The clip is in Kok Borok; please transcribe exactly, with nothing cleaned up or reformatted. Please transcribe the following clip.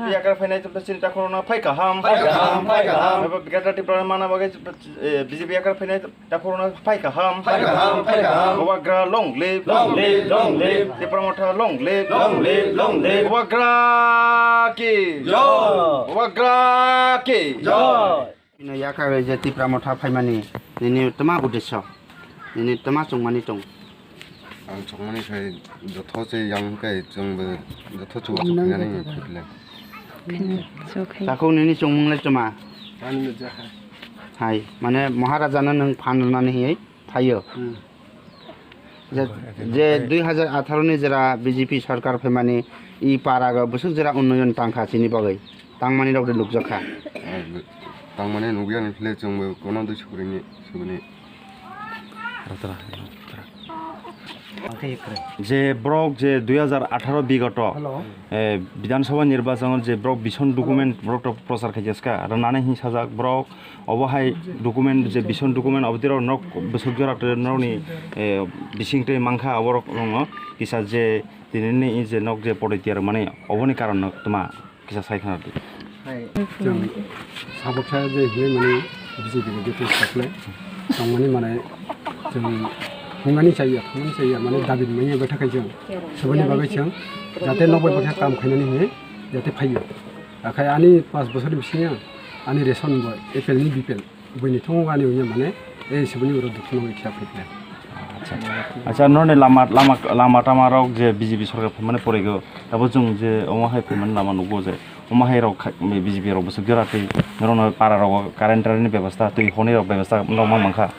Yakar phainai chini takhorokno phai kaham. Phai kaham, phai kaham. Abo Greater Tripura mana bagwi, eh, B J P yakar phainai takhorokno phai kaham. Phai kaham, phai kaham. Bubagra long live. Long live, long live. Tipra Motha long live. Long live, long live. Bubagra ki. Jai. Bubagra ki. Jai. Bini yakar je Tipra Motha phaimani nini tma uddesyo? Nini tma chongmani tong? Ang chongmani khai jotho se yang kai chwngbo jotho chubo chuknani phitle. Takhuk nini chongmung le tma? Hai, mane Maharaja no nwng phan rwnani hinwi phaio. Hmm. Je, je dui hajar atharo ni jera B J P sarkar phaimani i para go bwswk jera unnoyon tangkha chini bagwi. Tangmani rok de nukjakha. Tangmani nukya ni phitle chwngbo kono dui sukrini subini. Je borok je dui hajar atharo bigoto, eh, Bidhan Sabha nirbachon je borok bison document borok to prochar khai jaska, aro nani hin sajak borok obo hai document je bison document obo tiro nok bwswk jora to nok ni, eh, bising tei mankha oborok no kisa je tini ni je nok je pori tiyar mani oboni karon no tma. Kisa sai khna di. Hai, chwng saboksa je hinwi mani B J P ni je sakle tongmani mane chwng hwnmani chaya, hwnmani chaya, mane dabi manya betha khai chwng. Saboni bagwi chwng jate nokbar bwkha kam khainani hinwi jate phaiyo. Akhai ani panch bochorni bisingo ani ration bo A P L ni B P L. Buini thungo ani unya mane, eh, sibuni uro dukhuno ikha phikna. Acha. Acha, norni lama, lama, lama tama rok je B J P sarkar mane porigo, abo chwng je omo hai phaimani lama nukgo je, omo hai rok kha-, B J P rok bwswk jora twi, norokno para rogo current tarrent ni bebostha, twi hwnwi rok bebostha norok mang mankha.